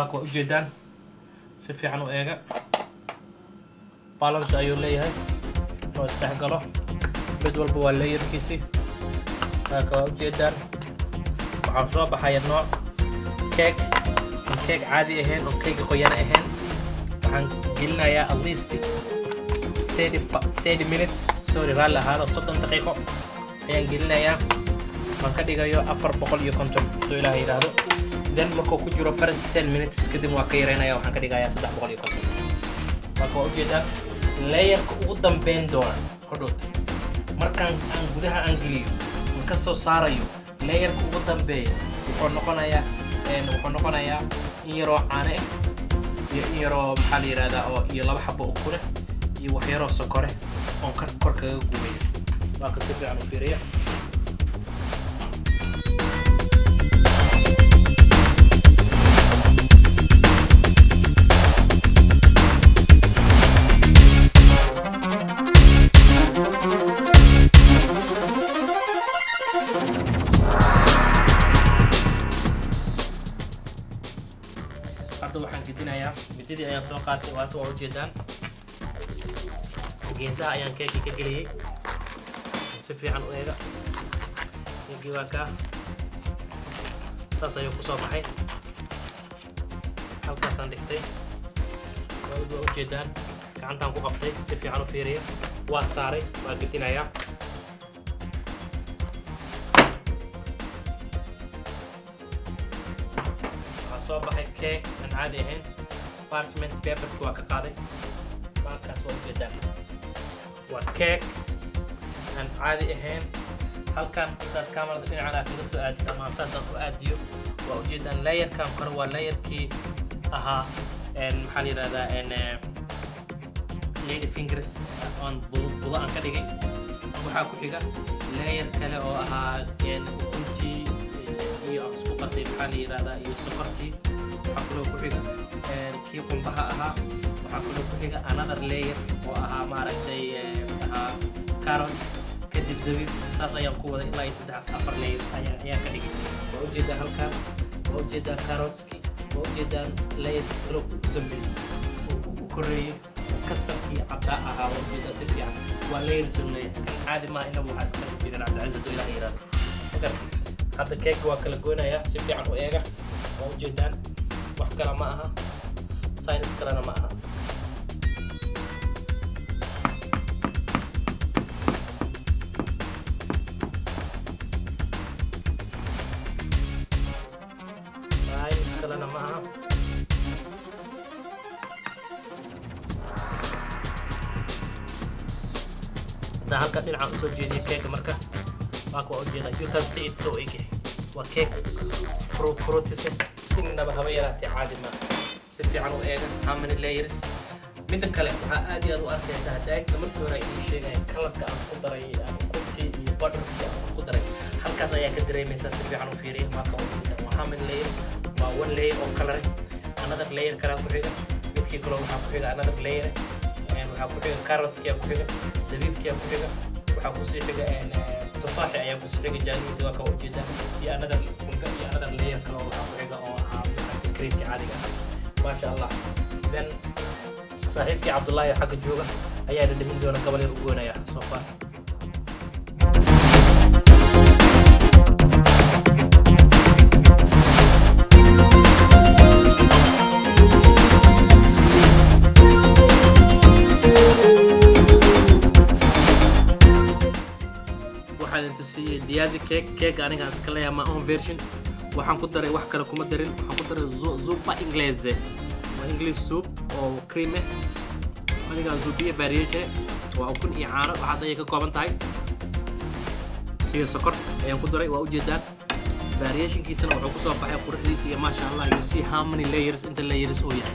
Waa kuwa ujeedaan, si fiican u eega. Balance ayuu leeyahay oo isdhex galo, mid walba waa layerkiisii. Waa waa ujeedaan, waxaa soo baxaya nooc cake on cake caadi ahayn, on cake qoyana ahayn. Waxaan gelinayaa at least 30 minutes, sorry, raalli ahaado, 30 daqiiqo ayaan gelinayaa. Waan ka dhigayo 450 soo Ilaaha yidhaahdo. Then markuu ku jiro first 10 minutes kadib waa ka yareynaya, waxaan ka dhigayaa 350. Marka waa ujeedaan layerka ugu dambeyn doona hodhowt markaan aan gudaha aan geliyo, aan ka soo saarayo, layerka ugu dambeeya wuxuu noqonayaa in yaroo caano ah iyo in yaroo, maxaa la yidhahdaa, oo iyo laba xabo ukune iyo wax yaroo sokore oon ka kor kaga gubayo. Waa ka si fiican u fiiriya. Hadda waxaan gedinayaa mididii ayaan soo qaatay. Waata, waa ujeedaan, geesaha ayaan keeki ka geliyey. Si fiican u eega, keekii waa kaa, saas ayuu kusoo baxay. Halkaasaan dhigtay, waa ujeedaan, gacantaan ku qabtay. Si fiican u fiiriya, waa saaray, waa gedinayaa. Waxaa soo baxay cake aan caadi ahayn. Parchment paperki waa ka qaaday, baakaas waa ujeedaan, waa cake aan caadi ahayn. Halkan intaad camerada dhinacan aad kaga soo aadid ama aan saasaan ku aadiyo, waa ujeedaan layerkan kore waa layerkii ahaa, maxaa la yidhahdaa, lady fingers aan budo aan ka dhigay. Waxaa ku xiga layer kale oo ahaa ukuntii iyo aan isku qasay, maxaa la yidhahdaa, iyo sokortii. Waxaa kaloo ku xiga kii qumbaha ahaa. Waxaa kaloo ku xiga another layer oo ahaa, maaragtay, ahaa carrots, kadib zabiib. Saas ayaan ku waday ilaa iyo saddex afar layer ayaan ka dhigay. Waa ujeedaa halkan, waa ujeedaa carrotski, waa ujeedaan layerka kaloo u dambeeyey oo u koreeyey custardkii caddaa ahaa. Waa ujeedaa si fiican, waa layers uu leeyahay. Kan caadi maaha, inagu waxaa iskala jirin Cabdicasiis hadduu Ilaah yiraahdo. Marka hadda keeka waa kala goynayaa. Si fiican u eega, waa ujeedaan, wax kale ma aha, science kalena ma aha. Science kalena ma aha. Haddaan halka dhinaca usoo jeediyo keega, marka waa kuwa ujeeda, you can see it, so egyahay waa cake fruitise, innaba haba yaraatee caadi maaha. Si fiican u eega how many layers. Midda kale, waxaa aad iyo aad u arkaysaa hadaagta markii hore idiin sheegaya colorka aan ku daray, aan ukuntii iyo butterkii aan ku daray, halkaas ayaa ka dareemaysaa. Si fiican u fiiriya, waa ka ujeeda waa how many layers. Waa one layer oo color, another layer kalaa ku xiga, midkii kaloo waxaa ku xiga another layer, waxaa ku xiga carrotski ku xiga, zabiibkii ku xiga, waxaa kusii xiga tufaaxi ayaa kusii xiga jaanihiisa, waa ka ujeeda, iyo another qumbe iyo another layer kale oo waxaa ku xiga oo ahaa creamkii caadiga ah. Maasha Allah. Then saaxiibkii Cabdullaahi xagga jooga ayaa dhadhamin doona, gabal yar u goynaya so far. Waxaan idin tusiyey diazi cake, cake aniga aan iska leeyahay, my own version. Waxaan ku daray, wax kale kuma darin, waxaan ku daray zuppa inglese, waa English soup oo cream ah, aniga aan zubiye variation. Waa ukun iyo caano, waxaas ayay ka kooban tahay, iyo sokor ayaan ku daray. Waa ujeedaan variationkiisana wuxuu kusoo baxay quruxdiisa iyo maasha Allah. You see how many layers, inta layers uu yahay.